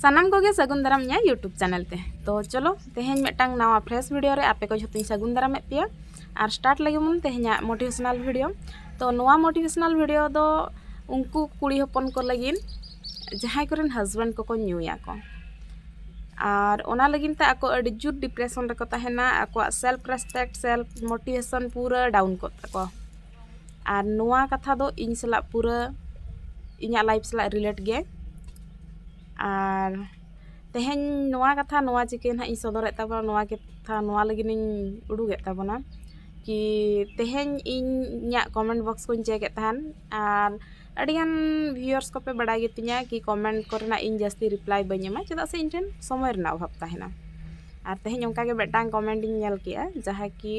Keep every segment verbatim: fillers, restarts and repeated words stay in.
ᱥᱟᱱᱟᱢ ᱠᱚᱜᱮ ᱥᱟᱹᱜᱩᱱ ᱫᱟᱨᱟᱢ ᱤᱧᱟᱹᱜ YouTube ᱪᱮᱱᱮᱞ ᱛᱮ᱾ ᱛᱚ ᱪᱚᱞᱚ, ᱛᱮᱦᱮᱧ ᱢᱤᱫᱴᱟᱝ ᱱᱟᱣᱟ ᱯᱷᱨᱮᱥ ᱵᱷᱤᱰᱤᱭᱳ ᱨᱮ ᱟᱯᱮ ᱠᱚ ᱡᱷᱚᱛᱚᱧ ᱥᱟᱹᱜᱩᱱ ᱫᱟᱨᱟᱢᱮᱫ ᱯᱮᱭᱟ᱾ ᱟᱨ ᱥᱴᱟᱨᱴ ᱞᱮᱜᱮ ᱵᱚᱱ ᱛᱮᱦᱮᱧᱟᱜ ᱢᱳᱴᱤᱵᱷᱮᱥᱚᱱᱟᱞ ᱵᱷᱤᱰᱤᱭᱳ᱾ ᱛᱚ ᱱᱚᱣᱟ ᱢᱳᱴᱤᱵᱷᱮᱥᱚᱱᱟᱞ ᱵᱷᱤᱰᱤᱭᱳ ᱫᱚ ᱩᱱᱠᱩ ᱠᱩᱲᱤ ᱦᱚᱯᱚᱱ ᱠᱚ ᱞᱟᱹᱜᱤᱫ ᱡᱟᱦᱟᱸᱭ ᱠᱚᱨᱮᱱ ᱦᱟᱥᱵᱮᱱᱰ ᱠᱚᱠᱚ ᱧᱩᱭᱟ ᱠᱚ, ᱟᱨ ᱚᱱᱟ ᱞᱟᱹᱜᱤᱫ ᱛᱮ ᱟᱠᱚ ᱟᱹᱰᱤ ᱡᱳᱨ ᱰᱤᱯᱨᱮᱥᱚᱱ ᱨᱮᱠᱚ ᱛᱟᱦᱮᱱᱟ, ᱟᱠᱚᱣᱟᱜ ᱥᱮᱞᱯ ᱨᱮᱥᱯᱮᱠᱴ, ᱥᱮᱞᱯ ᱢᱳᱴᱤᱵᱷᱮᱥᱚᱱ ᱯᱩᱨᱟᱹ ᱰᱟᱣᱩᱱ ᱠᱚᱜ ᱛᱟᱠᱚᱣᱟ᱾ ᱟᱨ ᱱᱚᱣᱟ ᱠᱟᱛᱷᱟ ᱫᱚ ᱤᱧ ᱥᱟᱞᱟᱜ ᱯᱩᱨᱟᱹ, ᱤᱧᱟᱹᱜ ᱞᱟᱭᱤᱯᱷ ᱥᱟᱞᱟᱜ ᱨᱤᱞᱮᱴ ᱜᱮ᱾ ᱟᱨ ᱛᱮᱦᱮᱧ ᱱᱚᱣᱟ ᱠᱟᱛᱷᱟ, ᱱᱚᱣᱟ ᱪᱤᱠᱟᱹ ᱱᱟᱦᱟᱜ ᱤᱧ ᱥᱚᱫᱚᱨᱮᱫ ᱛᱟᱵᱚᱱᱟ, ᱱᱚᱣᱟ ᱠᱟᱛᱷᱟ ᱱᱚᱣᱟ ᱞᱟᱹᱜᱤᱫ ᱤᱧ ᱩᱰᱩᱠᱮᱫ ᱛᱟᱵᱚᱱᱟ ᱠᱤ ᱛᱮᱦᱮᱧ ᱤᱧᱟᱹᱜ ᱠᱚᱢᱮᱱᱴ ᱵᱚᱠᱥ ᱠᱚᱧ ᱪᱮᱠᱮᱫ ᱛᱟᱦᱮᱱ᱾ ᱟᱨ ᱟᱹᱰᱤᱜᱟᱱ ᱵᱷᱤᱭᱩᱣᱟᱨᱥ ᱠᱚᱯᱮ ᱵᱟᱲᱟᱭ ᱜᱮᱛᱤᱧᱟ ᱠᱤ ᱠᱚᱢᱮᱱᱴ ᱠᱚᱨᱮᱱᱟᱜ ᱤᱧ ᱡᱟᱹᱥᱛᱤ ᱨᱤᱯᱞᱟᱭ ᱵᱟᱹᱧ ᱮᱢᱟ, ᱪᱮᱫᱟᱜ ᱥᱮ ᱤᱧ ᱴᱷᱮᱱ ᱥᱚᱢᱚᱭ ᱨᱮᱱᱟᱜ ᱚᱵᱷᱟᱵᱽ ᱛᱟᱦᱮᱱᱟ᱾ ᱟᱨ ᱛᱮᱦᱮᱧ ᱚᱱᱠᱟᱜᱮ ᱢᱤᱫᱴᱟᱝ ᱠᱚᱢᱮᱱᱴ ᱤᱧ ᱧᱮᱞ ᱠᱮᱜᱼᱟ, ᱡᱟᱦᱟᱸᱭ ᱠᱤ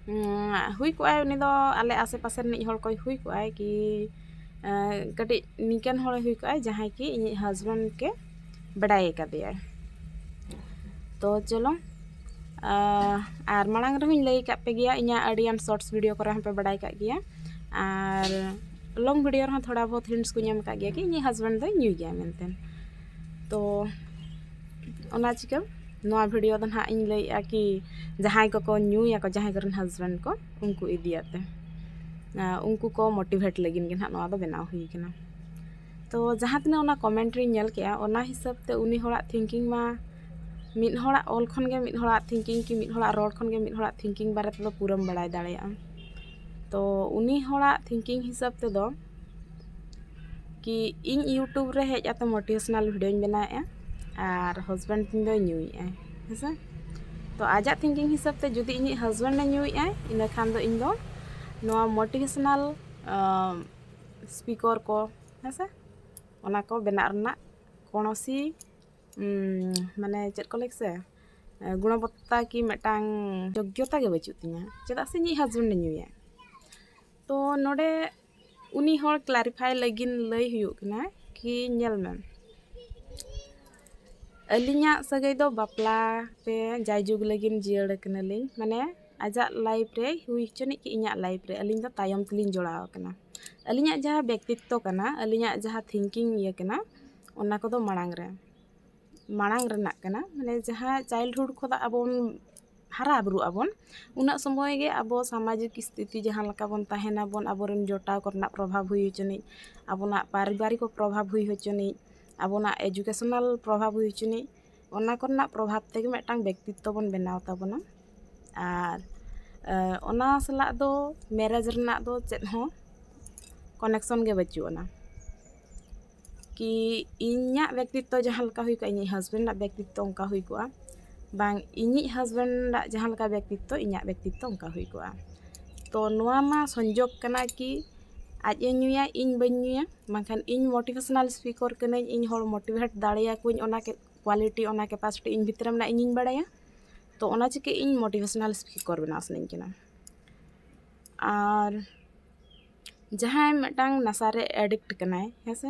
ᱩᱸ, ᱦᱩᱭ ᱠᱚᱜᱼᱟᱭ, ᱩᱱᱤ ᱫᱚ ᱟᱞᱮ ᱟᱥᱮ ᱯᱟᱥᱮ ᱨᱤᱱᱤᱡ ᱦᱚᱲ ᱠᱚᱭ ᱦᱩᱭ ᱠᱚᱜᱼᱟᱭ ᱠᱤ ᱮᱸ, ᱠᱟᱹᱴᱤᱡ ᱱᱤᱝᱠᱟᱹᱱ ᱦᱚᱲᱮ ᱦᱩᱭ ᱠᱚᱜᱼᱟᱭ ᱡᱟᱦᱟᱸᱭ ᱠᱤ ᱤᱧᱤᱡ ᱦᱟᱥᱵᱮᱱᱰ ᱜᱮ ᱵᱟᱰᱟᱭ ᱟᱠᱟᱫᱮᱭᱟᱭ᱾ ᱛᱚ ᱪᱚᱞᱚ, ᱟᱨ ᱢᱟᱲᱟᱝ ᱨᱮᱦᱚᱸᱧ ᱞᱟᱹᱭ ᱟᱠᱟᱫ ᱯᱮ ᱜᱮᱭᱟ, ᱤᱧᱟᱹᱜ ᱟᱹᱰᱤᱜᱟᱱ ᱥᱚᱨᱴᱥ ᱵᱷᱤᱰᱤᱭᱳ ᱠᱚᱨᱮ ᱦᱚᱸᱯᱮ ᱵᱟᱰᱟᱭ ᱠᱟᱜ ᱜᱮᱭᱟ, ᱟᱨ ᱞᱚᱝ ᱵᱷᱤᱰᱤᱭᱳ ᱨᱮᱦᱚᱸ ᱛᱷᱚᱲᱟ ᱵᱚᱦᱩᱛ ᱦᱤᱱᱴᱥ ᱠᱚᱧ ᱮᱢ ᱟᱠᱟᱫ ᱜᱮᱭᱟ ᱠᱤ ᱤᱧᱤᱡ ᱦᱟᱥᱵᱮᱱᱰ ᱫᱚᱭ ᱧᱩᱭ ᱜᱮᱭᱟ ᱢᱮᱱᱛᱮ᱾ ᱛᱚ ᱚᱱᱟ ᱪᱤᱠᱟᱹ ᱱᱚᱣᱟ ᱵᱷᱤᱰᱤᱭᱳ ᱫᱚ ᱱᱟᱦᱟᱜ ᱤᱧ ᱞᱟᱹᱭᱮᱫᱼᱟ ᱠᱤ ᱡᱟᱦᱟᱸᱭ ᱠᱚᱠᱚ ᱧᱩᱭᱟᱠᱚ, ᱡᱟᱦᱟᱸᱭ ᱠᱚᱨᱮᱱ ᱦᱟᱥᱵᱮᱱᱰ ᱠᱚ, ᱩᱱᱠᱩ ᱤᱫᱤᱭᱟᱛᱮ, ᱟᱨ ᱩᱱᱠᱩ ᱠᱚ ᱢᱳᱴᱤᱵᱷᱮᱴ ᱞᱟᱹᱜᱤᱫ ᱜᱮ ᱱᱟᱦᱟᱜ ᱱᱚᱣᱟ ᱫᱚ ᱵᱮᱱᱟᱣ ᱦᱩᱭ ᱠᱟᱱᱟ᱾ ᱛᱚ ᱡᱟᱦᱟᱸ ᱛᱤᱱᱟᱹᱜ ᱚᱱᱟ ᱠᱚᱢᱮᱱᱴ ᱨᱤᱧ ᱧᱮᱞ ᱠᱮᱜᱼᱟ, ᱚᱱᱟ ᱦᱤᱥᱟᱹᱵ ᱛᱮ ᱩᱱᱤ ᱦᱚᱲᱟᱜ ᱛᱷᱤᱝᱠᱤᱝ ᱢᱟ ᱢᱤᱫ ᱦᱚᱲᱟᱜ ᱚᱞ ᱠᱷᱚᱱ ᱜᱮ ᱢᱤᱫ ᱦᱚᱲᱟᱜ ᱛᱷᱤᱝᱠᱤᱝ ᱠᱤ ᱢᱤᱫ ᱦᱚᱲᱟᱜ ᱨᱚᱲ ᱠᱷᱚᱱ ᱜᱮ ᱢᱤᱫ ᱦᱚᱲᱟᱜ ᱛᱷᱤᱝᱠᱤᱝ ᱵᱟᱨᱮ ᱛᱮᱫᱚ ᱯᱩᱨᱟᱹᱢ ᱵᱟᱲᱟᱭ ᱫᱟᱲᱮᱭᱟᱜᱼᱟ᱾ ᱛᱚ ᱩᱱᱤ ᱦᱚᱲᱟᱜ ᱛᱷᱤᱝᱠᱤᱝ ᱦᱤᱥᱟᱹᱵ ᱛᱮᱫᱚ ᱠᱤ ᱤᱧ YouTube ᱨᱮ ᱦᱮᱡ ᱠᱟᱛᱮ ᱢᱳᱴᱤᱵᱷᱮᱥᱚᱱᱟᱞ ᱵᱷᱤᱰᱤᱭᱳᱧ ᱵᱮᱱᱟᱣᱮᱫᱼᱟ ᱟᱨ ᱦᱟᱥᱵᱮᱱᱰ ᱛᱤᱧ ᱫᱚᱭ ᱧᱩᱭᱮᱫᱼᱟᱭ, ᱦᱮᱸᱥᱮ? ᱛᱚ ᱟᱡᱟᱜ ᱛᱷᱤᱝᱠᱤᱝ ᱦᱤᱥᱟᱹᱵ ᱛᱮ ᱡᱩᱫᱤ ᱤᱧᱤᱡ ᱦᱟᱥᱵᱮᱱᱰ ᱮ ᱧᱩᱭᱮᱫᱼᱟᱭ, ᱤᱱᱟᱹ ᱠᱷᱟᱱ ᱫᱚ ᱤᱧ ᱫᱚ ᱱᱚᱣᱟ ᱢᱳᱴᱤᱵᱷᱮᱥᱚᱱᱟᱞ ᱥᱯᱤᱠᱟᱨ ᱠᱚ, ᱦᱮᱸᱥᱮ, ᱚᱱᱟ ᱠᱚ ᱵᱮᱱᱟᱜ ᱨᱮᱱᱟᱜ ᱠᱳᱱᱳ ᱥᱤ, ᱩᱸ, ᱢᱟᱱᱮ ᱪᱮᱫ ᱠᱚ ᱞᱟᱹᱭᱟ ᱥᱮ, ᱜᱩᱬᱚᱵᱚᱛᱛᱟ ᱠᱤ ᱢᱤᱫᱴᱟᱝ ᱡᱳᱜᱽᱜᱚᱛᱟ ᱜᱮ ᱵᱟᱹᱪᱩᱜ ᱛᱤᱧᱟᱹ, ᱪᱮᱫᱟᱜ ᱥᱮ ᱤᱧᱤᱡ ᱦᱟᱥᱵᱮᱱᱰ ᱮ ᱧᱩᱭᱟ᱾ ᱛᱚ ᱱᱚᱰᱮ ᱩᱱᱤ ᱦᱚᱲ ᱠᱞᱟᱨᱤᱯᱷᱟᱭ ᱞᱟᱹᱜᱤᱫ ᱞᱟᱹᱭ ᱦᱩᱭᱩᱜ ᱠᱟᱱᱟ ᱠᱤ ᱧᱮᱞ ᱢᱮ, ᱟᱹᱞᱤᱧᱟᱜ ᱥᱟᱹᱜᱟᱹᱭ ᱫᱚ ᱵᱟᱯᱞᱟ ᱛᱮ ᱡᱟᱭᱡᱩᱜᱽ ᱞᱟᱹᱜᱤᱫ ᱡᱤᱭᱟᱹᱲ ᱠᱟᱱᱟᱞᱤᱧ, ᱢᱟᱱᱮ ᱟᱡᱟᱜ ᱞᱟᱭᱤᱯᱷ ᱨᱮ ᱦᱩᱭ ᱦᱚᱪᱚᱱᱤᱡ ᱠᱤ ᱤᱧᱟᱹᱜ ᱞᱟᱭᱤᱯᱷ ᱨᱮ, ᱟᱹᱞᱤᱧ ᱫᱚ ᱛᱟᱭᱚᱢ ᱛᱮᱞᱤᱧ ᱡᱚᱲᱟᱣ ᱟᱠᱟᱱᱟ᱾ ᱟᱹᱞᱤᱧᱟᱜ ᱡᱟᱦᱟᱸ ᱵᱮᱠᱛᱤᱛᱛᱚ ᱠᱟᱱᱟ, ᱟᱹᱞᱤᱧᱟᱜ ᱡᱟᱦᱟᱸ ᱛᱷᱤᱝᱠᱤᱝ ᱤᱭᱟᱹ ᱠᱟᱱᱟ, ᱚᱱᱟ ᱠᱚᱫᱚ ᱢᱟᱲᱟᱝ ᱨᱮ᱾ ᱢᱟᱲᱟᱝ ᱨᱮᱱᱟᱜ ᱠᱟᱱᱟ, ᱢᱟᱱᱮ ᱡᱟᱦᱟᱸ childhood ᱠᱷᱚᱱᱟᱜ ᱟᱵᱚ ᱵᱚᱱ ᱦᱟᱨᱟ ᱵᱩᱨᱩᱜ ᱟᱵᱚᱱ, ᱩᱱᱟᱹᱜ ᱥᱚᱢᱚᱭ ᱜᱮ ᱟᱵᱚ ᱥᱟᱢᱟᱡᱤᱠ ᱥᱛᱷᱤᱛᱤ ᱡᱟᱦᱟᱸ ᱞᱮᱠᱟ ᱵᱚᱱ ᱛᱟᱦᱮᱱᱟᱵᱚᱱ, ᱟᱵᱚᱨᱮᱱ ᱡᱚᱴᱟᱣ ᱠᱚᱨᱮᱱᱟᱜ ᱯᱨᱚᱵᱷᱟᱵᱽ ᱦᱩᱭ ᱦᱚᱪᱚᱱᱤᱡ, ᱟᱵᱚᱱᱟᱜ ᱯᱟᱨᱤᱵᱟᱨᱤᱠ ᱯᱨᱚᱵᱷᱟᱵᱽ ᱦᱩᱭ ᱦᱚᱪᱚᱱᱤᱡ, ᱟᱵᱚᱱᱟᱜ educational ᱯᱨᱚᱵᱷᱟᱵᱽ ᱦᱩᱭ ᱦᱚᱪᱚᱱᱤᱡ, ᱚᱱᱟ ᱠᱚᱨᱮᱱᱟᱜ ᱯᱨᱚᱵᱷᱟᱵᱽ ᱛᱮᱜᱮ ᱢᱤᱫᱴᱟᱝ ᱵᱮᱠᱛᱤᱛᱛᱚ ᱵᱚᱱ ᱵᱮᱱᱟᱣ ᱛᱟᱵᱚᱱᱟ᱾ ᱟᱨ ᱚᱱᱟ ᱥᱟᱞᱟᱜ ᱫᱚ marriage ᱨᱮᱱᱟᱜ ᱫᱚ ᱪᱮᱫ ᱦᱚᱸ connection ᱜᱮ ᱵᱟᱹᱪᱩᱜ ᱟᱱᱟ᱾ ᱠᱤ ᱤᱧᱟᱹᱜ ᱵᱮᱠᱛᱤᱛᱛᱚ ᱡᱟᱦᱟᱸ ᱞᱮᱠᱟ ᱦᱩᱭ ᱠᱚᱜᱼᱟ, ᱤᱧᱤᱡ husband ᱟᱜ ᱵᱮᱠᱛᱤᱛᱛᱚ ᱚᱱᱠᱟ ᱦᱩᱭ ᱠᱚᱜᱼᱟ, ᱵᱟᱝ ᱤᱧᱤᱡ husband ᱟᱜ ᱡᱟᱦᱟᱸ ᱞᱮᱠᱟ ᱵᱮᱠᱛᱤᱛᱛᱚ, ᱤᱧᱟᱹᱜ ᱵᱮᱠᱛᱤᱛᱛᱚ ᱚᱱᱠᱟ ᱦᱩᱭ ᱠᱚᱜᱼᱟ᱾ ᱛᱚ ᱱᱚᱣᱟ ᱢᱟ ᱥᱚᱝᱡᱳᱜᱽ ᱠᱟᱱᱟ ᱠᱤ ᱟᱡ ᱮ ᱧᱩᱭᱟ, ᱤᱧ ᱵᱟᱹᱧ ᱧᱩᱭᱟ, ᱵᱟᱝᱠᱷᱟᱱ ᱤᱧ motivational speaker ᱠᱟᱹᱱᱟᱹᱧ, ᱤᱧ ᱦᱚᱲ motivate ᱫᱟᱲᱮᱭᱟᱠᱚᱣᱟᱹᱧ, ᱚᱱᱟ quality, ᱚᱱᱟ capacity ᱤᱧ ᱵᱷᱤᱛᱨᱤ ᱨᱮ ᱢᱮᱱᱟᱜᱼᱟ, ᱤᱧᱤᱧ ᱵᱟᱲᱟᱭᱟ᱾ ᱛᱚ ᱚᱱᱟ ᱪᱤᱠᱟᱹ ᱤᱧ motivational speaker ᱵᱮᱱᱟᱣ ᱥᱟᱱᱟᱧ ᱠᱟᱱᱟ᱾ ᱟᱨ ᱡᱟᱦᱟᱸᱭ ᱢᱤᱫᱴᱟᱝ ᱱᱟᱥᱟ ᱨᱮ addict ᱠᱟᱱᱟᱭ, ᱦᱮᱸ ᱥᱮ,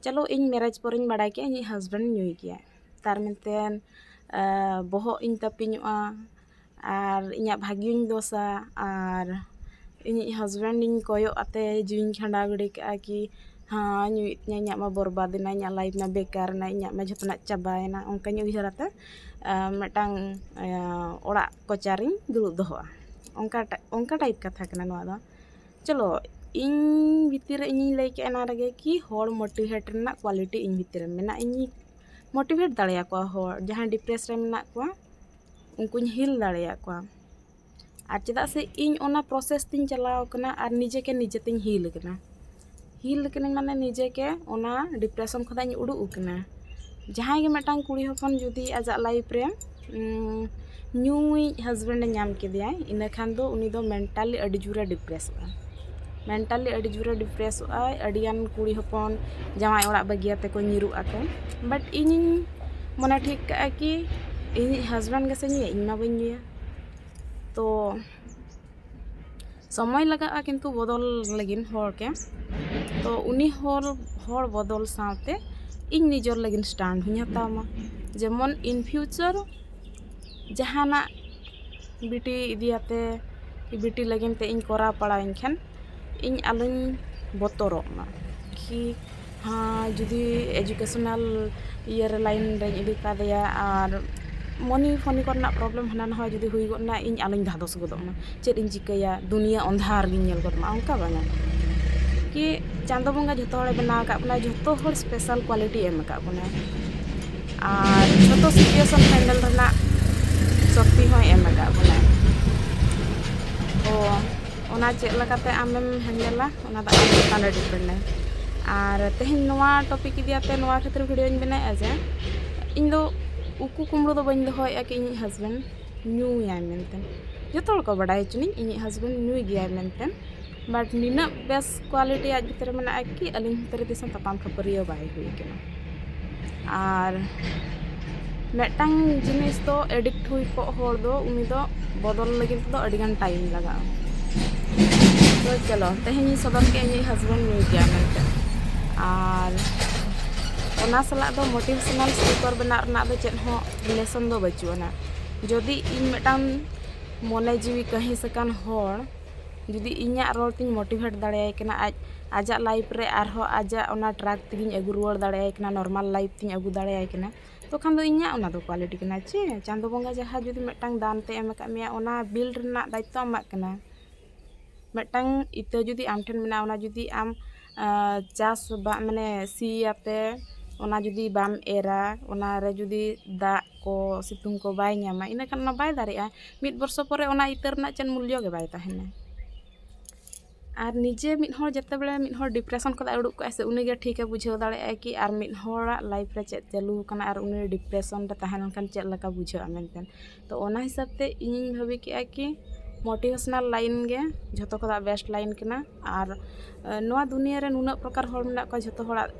ᱪᱚᱞᱚ ᱤᱧ marriage ᱯᱚᱨᱮᱧ ᱵᱟᱲᱟᱭ ᱠᱮᱜᱼᱟ ᱤᱧᱤᱡ husband ᱧᱩᱭ ᱜᱮᱭᱟᱭ, ᱛᱟᱨ ᱢᱮᱱᱛᱮ ᱵᱚᱦᱚᱜ ᱤᱧ ᱛᱟᱹᱯᱤᱧᱚᱜᱼᱟ ᱟᱨ ᱤᱧᱟᱹᱜ ᱵᱷᱟᱹᱜᱤᱧ ᱫᱳᱥᱟ ᱟᱨ ᱤᱧᱤᱡ husband ᱤᱧ ᱠᱚᱭᱚᱜ ᱟᱛᱮ ᱡᱤᱣᱤᱧ ᱠᱷᱟᱸᱰᱟᱣ ᱜᱤᱰᱤ ᱠᱟᱜᱼᱟ ᱠᱤ ᱦᱮᱸ ᱧᱩᱭᱮᱫ ᱛᱤᱧᱟᱹ, ᱤᱧᱟᱹᱜ ᱢᱟ ᱵᱚᱨᱵᱟᱫ ᱮᱱᱟ, ᱤᱧᱟᱹᱜ life ᱢᱟ ᱵᱮᱠᱟᱨ ᱮᱱᱟ, ᱤᱧᱟᱹᱜ ᱢᱟ ᱡᱷᱚᱛᱚᱱᱟᱜ ᱪᱟᱵᱟᱭᱮᱱᱟ, ᱚᱱᱠᱟᱧ ᱩᱭᱦᱟᱹᱨ ᱟᱛᱮ ᱢᱤᱫᱴᱟᱝ ᱚᱲᱟᱜ ᱠᱚᱪᱟᱨᱤᱧ ᱫᱩᱲᱩᱵ ᱫᱚᱦᱚᱜᱼᱟ᱾ ᱚᱱᱠᱟ ᱚᱱᱠᱟ type ᱠᱟᱛᱷᱟ ᱠᱟᱱᱟ ᱱᱚᱣᱟ ᱫᱚ᱾ ᱪᱚᱞᱚ ᱤᱧ ᱵᱷᱤᱛᱤᱨ ᱨᱮ ᱤᱧᱤᱧ ᱞᱟᱹᱭ ᱠᱮᱜᱼᱟ ᱮᱱᱟᱝ ᱨᱮᱜᱮ ᱠᱤ ᱦᱚᱲ motivate ᱨᱮᱱᱟᱜ quality ᱤᱧ ᱵᱷᱤᱛᱤᱨ ᱨᱮ ᱢᱮᱱᱟᱜᱼᱟ, ᱤᱧ motivate ᱫᱟᱲᱮᱭᱟᱠᱚᱣᱟ ᱦᱚᱲ ᱡᱟᱦᱟᱸᱭ depress ᱨᱮ ᱢᱮᱱᱟᱜ ᱠᱚᱣᱟ, ᱩᱱᱠᱩᱧ heal ᱫᱟᱲᱮᱭᱟᱜ ᱠᱚᱣᱟ᱾ ᱟᱨ ᱪᱮᱫᱟᱜ ᱥᱮ ᱤᱧ ᱚᱱᱟ process ᱛᱤᱧ ᱪᱟᱞᱟᱣ ᱠᱟᱱᱟ ᱟᱨ ᱱᱤᱡᱮ ᱠᱮ ᱱᱤᱡᱮ ᱛᱤᱧ heal ᱠᱟᱱᱟ᱾ heal ᱠᱟᱹᱱᱟᱹᱧ ᱢᱟᱱᱮ ᱱᱤᱡᱮ ᱜᱮ ᱚᱱᱟ depression ᱠᱷᱚᱱᱟᱜ ᱤᱧ ᱩᱰᱩᱠ ᱟᱠᱟᱱᱟ᱾ ᱡᱟᱦᱟᱸᱭ ᱜᱮ ᱢᱤᱫᱴᱟᱝ ᱠᱩᱲᱤ ᱦᱚᱯᱚᱱ ᱡᱩᱫᱤ ᱟᱡᱟᱜ life ᱨᱮ ᱧᱩᱭᱤᱡ husband ᱮ ᱧᱟᱢ ᱠᱮᱫᱮᱭᱟᱭ, ᱤᱱᱟᱹ ᱠᱷᱟᱱ ᱫᱚ ᱩᱱᱤ ᱫᱚ mentally ᱟᱹᱰᱤ ᱡᱳᱨᱮ depressᱚᱜᱼᱟ᱾ mentally ᱟᱹᱰᱤ ᱡᱳᱨᱮ depressᱚᱜᱼᱟᱭ᱾ ᱟᱹᱰᱤᱜᱟᱱ ᱠᱩᱲᱤ ᱦᱚᱯᱚᱱ ᱡᱟᱶᱟᱭ ᱚᱲᱟᱜ ᱵᱟᱹᱜᱤᱭᱟᱛᱮ ᱠᱚ ᱧᱤᱨᱩᱜ ᱟᱠᱚ᱾ but ᱤᱧᱤᱧ ᱢᱚᱱᱮ ᱴᱷᱤᱠ ᱠᱟᱜᱼᱟ ᱠᱤ ᱤᱧᱤᱡ husband ᱜᱮᱥᱮ ᱧᱩᱭᱟ, ᱤᱧ ᱢᱟ ᱵᱟᱹᱧ ᱧᱩᱭᱟ᱾ ᱛᱚ ᱥᱚᱢᱚᱭ ᱞᱟᱜᱟᱜᱼᱟ ᱠᱤᱱᱛᱩ ᱵᱚᱫᱚᱞ ᱞᱟᱹᱜᱤᱫ ᱦᱚᱲ ᱜᱮ᱾ ᱛᱚ ᱩᱱᱤ ᱦᱚᱲ ᱦᱚᱲ ᱵᱚᱫᱚᱞ ᱥᱟᱶᱛᱮ ᱤᱧ ᱱᱤᱡᱚᱨ ᱞᱟᱹᱜᱤᱫ stand ᱦᱚᱧ ᱦᱟᱛᱟᱣ ᱢᱟ, ᱡᱮᱢᱚᱱ in future ᱡᱟᱦᱟᱱᱟᱜ ᱵᱤᱴᱤ ᱤᱫᱤᱭᱟᱛᱮ ᱵᱤᱴᱤ ᱞᱟᱹᱜᱤᱫ ᱛᱮ ᱤᱧ ᱠᱚᱨᱟᱣ ᱯᱟᱲᱟᱣᱤᱧ ᱠᱷᱟᱱ ᱤᱧ ᱟᱞᱚᱧ ᱵᱚᱛᱚᱨᱚᱜ ᱢᱟ᱾ ᱠᱤ ᱦᱮᱸ ᱡᱩᱫᱤ educational ᱤᱭᱟᱹᱨᱮ line ᱨᱮᱧ ᱤᱫᱤ ᱠᱟᱫᱮᱭᱟ, ᱟᱨ ᱢᱚᱱᱤ ᱯᱷᱚᱱᱤ ᱠᱚᱨᱮᱱᱟᱜ problem ᱦᱟᱱᱟ ᱱᱟᱣᱟ ᱡᱩᱫᱤ ᱦᱩᱭ ᱜᱚᱫ ᱮᱱᱟ, ᱤᱧ ᱟᱞᱚᱧ ᱫᱷᱟᱫᱚᱥ ᱜᱚᱫᱚᱜ ᱢᱟ, ᱪᱮᱫ ᱤᱧ ᱪᱤᱠᱟᱹᱭᱟ, ᱫᱩᱱᱤᱭᱟᱹ ᱚᱱᱫᱷᱟᱨ ᱜᱤᱧ ᱧᱮᱞ ᱜᱚᱫ ᱢᱟ, ᱚᱱᱠᱟ ᱵᱟᱝᱟ᱾ ᱠᱤ ᱪᱟᱸᱫᱚ ᱵᱚᱸᱜᱟ ᱡᱷᱚᱛᱚ ᱦᱚᱲᱮ ᱵᱮᱱᱟᱣ ᱟᱠᱟᱫ ᱵᱚᱱᱟ, ᱡᱷᱚᱛᱚ ᱦᱚᱲ special quality ᱮᱢ ᱟᱠᱟᱫ ᱵᱚᱱᱟ, ᱟᱨ ᱡᱷᱚᱛᱚ situation handle ᱨᱮᱱᱟᱜ ᱥᱚᱠᱛᱤ ᱦᱚᱸᱭ ᱮᱢ ᱟᱠᱟᱫ ᱵᱚᱱᱟ᱾ ᱛᱚ ᱚᱱᱟ ᱪᱮᱫ ᱞᱮᱠᱟᱛᱮ ᱟᱢᱮᱢ handleᱟ, ᱚᱱᱟ ᱫᱚ ᱟᱢ ᱪᱮᱛᱟᱱ ᱨᱮ depend ᱟᱭ᱾ ᱟᱨ ᱛᱮᱦᱮᱧ ᱱᱚᱣᱟ topic ᱤᱫᱤ ᱟᱛᱮ ᱱᱚᱣᱟ ᱠᱷᱟᱹᱛᱤᱨ videoᱧ ᱵᱮᱱᱟᱣᱮᱫᱼᱟ ᱡᱮ ᱤᱧ ᱫᱚ ᱩᱠᱩ ᱠᱩᱢᱵᱽᱲᱩ ᱫᱚ ᱵᱟᱹᱧ ᱫᱚᱦᱚᱭᱮᱫᱼᱟ ᱠᱤ ᱤᱧᱤᱡ husband ᱧᱩᱭᱟᱭ ᱢᱮᱱᱛᱮ᱾ ᱡᱚᱛᱚ ᱦᱚᱲ ᱠᱚ ᱵᱟᱰᱟᱭ ᱦᱚᱪᱚᱱᱤᱧ ᱤᱧᱤᱡ husband ᱧᱩᱭ ᱜᱮᱭᱟᱭ ᱢᱮᱱᱛᱮ, but ᱱᱤᱱᱟᱹᱜ ᱵᱮᱥ quality ᱟᱡ ᱵᱷᱤᱛᱨᱤ ᱨᱮ ᱢᱮᱱᱟᱜᱼᱟ ᱠᱤ ᱟᱹᱞᱤᱧ ᱵᱷᱤᱛᱨᱤ ᱨᱮ ᱛᱤᱥ ᱦᱚᱸ ᱛᱟᱯᱟᱢ ᱠᱷᱟᱹᱯᱟᱹᱨᱤᱭᱟᱹ ᱵᱟᱭ ᱦᱩᱭ ᱠᱟᱱᱟ᱾ ᱟᱨ ᱢᱤᱫᱴᱟᱝ ᱡᱤᱱᱤᱥ ᱫᱚ addict ᱦᱩᱭ ᱠᱚᱜ ᱦᱚᱲ ᱫᱚ ᱩᱱᱤ ᱫᱚ ᱵᱚᱫᱚᱞ ᱞᱟᱹᱜᱤᱫ ᱛᱮᱫᱚ ᱟᱹᱰᱤ ᱜᱟᱱ time ᱞᱟᱜᱟᱜᱼᱟ᱾ ᱛᱚ ᱪᱚᱞᱚ, ᱛᱮᱦᱮᱧ ᱤᱧ ᱥᱚᱫᱚᱨ ᱠᱮᱫᱼᱟ ᱤᱧᱤᱡ husband ᱧᱩᱭ ᱜᱮᱭᱟ ᱢᱮᱱᱛᱮ᱾ ᱟᱨ ᱚᱱᱟ ᱥᱟᱞᱟᱜ ᱫᱚ motivational speaker ᱵᱮᱱᱟᱜ ᱨᱮᱱᱟᱜ ᱫᱚ ᱪᱮᱫ ᱦᱚᱸ relation ᱫᱚ ᱵᱟᱹᱪᱩᱜ ᱟᱱᱟ᱾ ᱡᱩᱫᱤ ᱤᱧ ᱢᱤᱫᱴᱟᱝ ᱢᱚᱱᱮ ᱡᱤᱣᱤ ᱠᱟᱹᱦᱤᱥ ᱟᱠᱟᱱ ᱦᱚᱲ ᱡᱩᱫᱤ ᱤᱧᱟᱹᱜ ᱨᱚᱲ ᱛᱤᱧ motivate ᱫᱟᱲᱮᱭᱟᱭ ᱠᱟᱱᱟ, ᱟᱡ ᱟᱡᱟᱜ life ᱨᱮ ᱟᱨᱦᱚᱸ ᱟᱡᱟᱜ ᱚᱱᱟ track ᱛᱮᱜᱤᱧ ᱟᱹᱜᱩ ᱨᱩᱣᱟᱹᱲ ᱫᱟᱲᱮᱭᱟᱭ ᱠᱟᱱᱟ, normal life ᱛᱤᱧ ᱟᱹᱜᱩ ᱫᱟᱲᱮᱭᱟᱭ ᱠᱟᱱᱟ, ᱛᱚᱠᱷᱟᱱ ᱫᱚ ᱤᱧᱟᱹᱜ ᱚᱱᱟ ᱫᱚ quality ᱠᱟᱱᱟ᱾ ᱪᱮ ᱪᱟᱸᱫᱚ ᱵᱚᱸᱜᱟ ᱡᱟᱦᱟᱸ ᱡᱩᱫᱤ ᱢᱤᱫᱴᱟᱝ ᱫᱟᱱ ᱛᱮ ᱮᱢ ᱟᱠᱟᱫ ᱢᱮᱭᱟ, ᱚᱱᱟ build ᱨᱮᱱᱟᱜ ᱫᱟᱭᱤᱛᱛᱚ ᱟᱢᱟᱜ ᱠᱟᱱᱟ᱾ ᱢᱤᱫᱴᱟᱝ ᱤᱛᱟᱹ ᱡᱩᱫᱤ ᱟᱢ ᱴᱷᱮᱱ ᱢᱮᱱᱟᱜᱼᱟ, ᱚᱱᱟ ᱡᱩᱫᱤ ᱟᱢ, ᱟᱸ, ᱪᱟᱥ ᱵᱟ-, ᱢᱟᱱᱮ ᱥᱤᱭᱟᱛᱮ ᱚᱱᱟ ᱡᱩᱫᱤ ᱵᱟᱢ ᱮᱨᱟ, ᱚᱱᱟ ᱨᱮ ᱡᱩᱫᱤ ᱫᱟᱜ ᱠᱚ ᱥᱤᱛᱩᱝ ᱠᱚ ᱵᱟᱭ ᱧᱟᱢᱟ, ᱤᱱᱟᱹᱠᱷᱟᱱ ᱚᱱᱟ ᱵᱟᱭ ᱫᱟᱨᱮᱜᱼᱟ᱾ ᱢᱤᱫ ᱵᱚᱨᱥᱚ ᱯᱚᱨᱮ ᱚᱱᱟ ᱤᱛᱟᱹ ᱨᱮᱱᱟᱜ ᱪᱮᱫ ᱢᱩᱞᱞᱚ ᱜᱮ ᱵᱟᱭ ᱛᱟᱦᱮᱱᱟ᱾ ᱟᱨ ᱱᱤᱡᱮ ᱢᱤᱫ ᱦᱚᱲ ᱡᱮᱛᱮ ᱵᱮᱲᱮ ᱢᱤᱫ ᱦᱚᱲ depression ᱠᱷᱚᱱᱟᱜ ᱩᱰᱩᱠ ᱠᱚᱜᱼᱟᱭ ᱥᱮ, ᱩᱱᱤ ᱜᱮ ᱴᱷᱤᱠᱮ ᱵᱩᱡᱷᱟᱹᱣ ᱫᱟᱲᱮᱭᱟᱜᱼᱟᱭ ᱠᱤ ᱟᱨ ᱢᱤᱫ ᱦᱚᱲᱟᱜ life ᱨᱮ ᱪᱮᱫ ᱪᱟᱹᱞᱩ ᱟᱠᱟᱱᱟ ᱟᱨ ᱩᱱᱤ depression ᱨᱮ ᱛᱟᱦᱮᱸ ᱞᱮᱱᱠᱷᱟᱱ ᱪᱮᱫ ᱞᱮᱠᱟ ᱵᱩᱡᱷᱟᱹᱜᱼᱟ ᱢᱮᱱᱛᱮ᱾ ᱛᱚ ᱚᱱᱟ ᱦᱤᱥᱟᱹᱵ ᱛᱮ ᱤᱧᱤᱧ ᱵᱷᱟᱹᱵᱤ ᱠᱮᱜᱼᱟ ᱠᱤ motivational line ᱜᱮ ᱡᱷᱚᱛᱚ ᱠᱷᱚᱱᱟᱜ best line ᱠᱟᱱᱟ᱾ ᱟᱨ, ᱮ, ᱱᱚᱣᱟ ᱫᱩᱱᱤᱭᱟᱹ ᱨᱮ ᱱᱩᱱᱟᱹᱜ ᱯᱨᱚᱠᱟᱨ ᱦᱚᱲ ᱢᱮᱱᱟᱜ ᱠᱚᱣᱟ, ᱡᱷᱚᱛᱚ ᱦᱚᱲᱟᱜ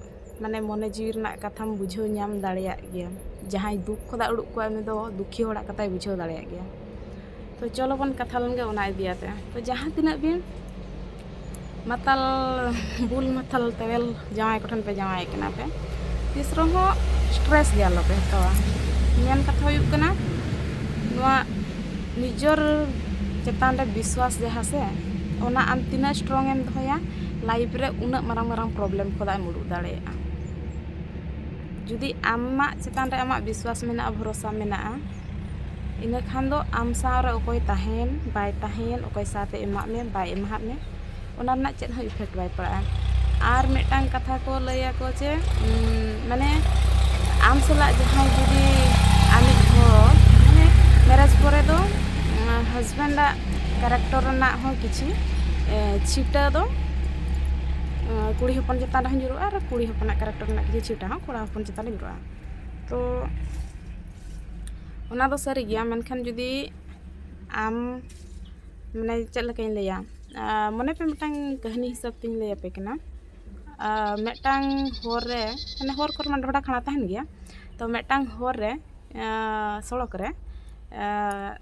ᱢᱟᱱᱮ ᱢᱚᱱᱮ ᱡᱤᱣᱤ ᱨᱮᱱᱟᱜ ᱠᱟᱛᱷᱟᱢ ᱵᱩᱡᱷᱟᱹᱣ ᱧᱟᱢ ᱫᱟᱲᱮᱭᱟᱜ ᱜᱮᱭᱟ᱾ ᱡᱟᱦᱟᱸᱭ ᱫᱩᱠ ᱠᱷᱚᱱᱟᱜ ᱩᱰᱩᱠ ᱠᱚᱜᱼᱟ, ᱩᱱᱤ ᱫᱚ ᱫᱩᱠᱷᱤ ᱦᱚᱲᱟᱜ ᱠᱟᱛᱷᱟᱭ ᱵᱩᱡᱷᱟᱹᱣ ᱫᱟᱲᱮᱭᱟᱜ ᱜᱮᱭᱟ᱾ ᱛᱚ ᱪᱚᱞᱚ ᱵᱚᱱ ᱠᱟᱛᱷᱟ ᱞᱮᱱᱜᱮ ᱚᱱᱟ ᱤᱫᱤᱭᱟᱛᱮ᱾ ᱛᱚ ᱡᱟᱦᱟᱸ ᱛᱤᱱᱟᱹᱜ ᱵᱤᱱ ᱢᱟᱛᱟᱞ, ᱵᱩᱞ ᱢᱟᱛᱟᱞ ᱛᱮᱣᱮᱞ ᱡᱟᱶᱟᱭ ᱠᱚᱴᱷᱮᱱ ᱯᱮ ᱡᱟᱶᱟᱭ ᱠᱟᱱᱟ ᱯᱮ, ᱛᱤᱥ ᱨᱮᱦᱚᱸ stress ᱜᱮ ᱟᱞᱚᱯᱮ ᱦᱟᱛᱟᱣᱟ᱾ ᱢᱮᱱ ᱠᱟᱛᱷᱟ ᱦᱩᱭᱩᱜ ᱠᱟᱱᱟ, ᱱᱚᱣᱟ ᱱᱤᱡᱚᱨ ᱪᱮᱛᱟᱱ ᱨᱮ ᱵᱤᱥᱣᱟᱥ ᱡᱟᱦᱟᱸ ᱥᱮ, ᱚᱱᱟ ᱟᱢ ᱛᱤᱱᱟᱹᱜ strong ᱮᱢ ᱫᱚᱦᱚᱭᱟ, life ᱨᱮ ᱩᱱᱟᱹᱜ ᱢᱟᱨᱟᱝ ᱢᱟᱨᱟᱝ problem ᱠᱷᱚᱱᱟᱜ ᱮᱢ ᱩᱰᱩᱠ ᱫᱟᱲᱮᱭᱟᱜᱼᱟ᱾ ᱡᱩᱫᱤ ᱟᱢᱟᱜ ᱪᱮᱛᱟᱱ ᱨᱮ ᱟᱢᱟᱜ ᱵᱤᱥᱣᱟᱥ ᱢᱮᱱᱟᱜᱼᱟ, ᱵᱷᱚᱨᱚᱥᱟ ᱢᱮᱱᱟᱜᱼᱟ, ᱤᱱᱟᱹ ᱠᱷᱟᱱ ᱫᱚ ᱟᱢ ᱥᱟᱶ ᱨᱮ ᱚᱠᱚᱭ ᱛᱟᱦᱮᱱ ᱵᱟᱭ ᱛᱟᱦᱮᱱ, ᱚᱠᱚᱭ ᱥᱟᱶᱛᱮ ᱮᱢᱟᱜ ᱢᱮ ᱵᱟᱭ ᱮᱢᱟᱦᱟᱫ ᱢᱮ, ᱚᱱᱟ ᱨᱮᱱᱟᱜ ᱪᱮᱫ ᱦᱚᱸ effect ᱵᱟᱭ ᱯᱟᱲᱟᱜᱼᱟ᱾ ᱟᱨ ᱢᱤᱫᱴᱟᱝ ᱠᱟᱛᱷᱟ ᱠᱚ ᱞᱟᱹᱭᱟᱠᱚ ᱡᱮ, ᱩᱢ, ᱢᱟᱱᱮ ᱟᱢ ᱥᱟᱞᱟᱜ ᱡᱟᱦᱟᱸᱭ ᱡᱩᱫᱤ ᱟᱢᱤᱡ ᱦᱚᱲ, ᱢᱟᱱᱮ marriage ᱯᱚᱨᱮ ᱫᱚ, ᱩᱢ, husband ᱟᱜ character ᱨᱮᱱᱟᱜ ᱦᱚᱸ ᱠᱤᱪᱷᱤ, ᱮ, ᱪᱷᱤᱴᱟᱹ ᱫᱚ, ᱮ, ᱠᱩᱲᱤ ᱦᱚᱯᱚᱱ ᱪᱮᱛᱟᱱ ᱨᱮᱦᱚᱸ ᱧᱩᱨᱩᱜᱼᱟ ᱟᱨ ᱠᱩᱲᱤ ᱦᱚᱯᱚᱱᱟᱜ character ᱨᱮᱱᱟᱜ ᱠᱤᱪᱷᱤ ᱪᱷᱤᱴᱟᱹ ᱦᱚᱸ ᱠᱚᱲᱟ ᱦᱚᱯᱚᱱ ᱪᱮᱛᱟᱱ ᱨᱮ ᱧᱩᱨᱩᱜᱼᱟ᱾ ᱛᱚ ᱚᱱᱟ ᱫᱚ ᱥᱟᱹᱨᱤ ᱜᱮᱭᱟ, ᱢᱮᱱᱠᱷᱟᱱ ᱡᱩᱫᱤ ᱟᱢ, ᱢᱟᱱᱮ ᱪᱮᱫ ᱞᱮᱠᱟᱧ ᱞᱟᱹᱭᱟ, ᱟ, ᱢᱚᱱᱮ ᱯᱮ ᱢᱤᱫᱴᱟᱝ ᱠᱟᱹᱦᱱᱤ ᱦᱤᱥᱟᱹᱵ ᱛᱤᱧ ᱞᱟᱹᱭ ᱟᱯᱮ ᱠᱟᱱᱟ᱾ ᱟ, ᱢᱤᱫᱴᱟᱝ ᱦᱚᱨ ᱨᱮ, ᱢᱟᱱᱮ ᱦᱚᱨ ᱠᱚᱨᱮ ᱢᱟ ᱰᱷᱚᱰᱟ ᱠᱷᱟᱬᱟ ᱛᱟᱦᱮᱱ ᱜᱮᱭᱟ, ᱛᱚ ᱢᱤᱫᱴᱟᱝ ᱦᱚᱨ ᱨᱮ, ᱟ, ᱥᱚᱲᱚᱠ ᱨᱮ, ᱟ,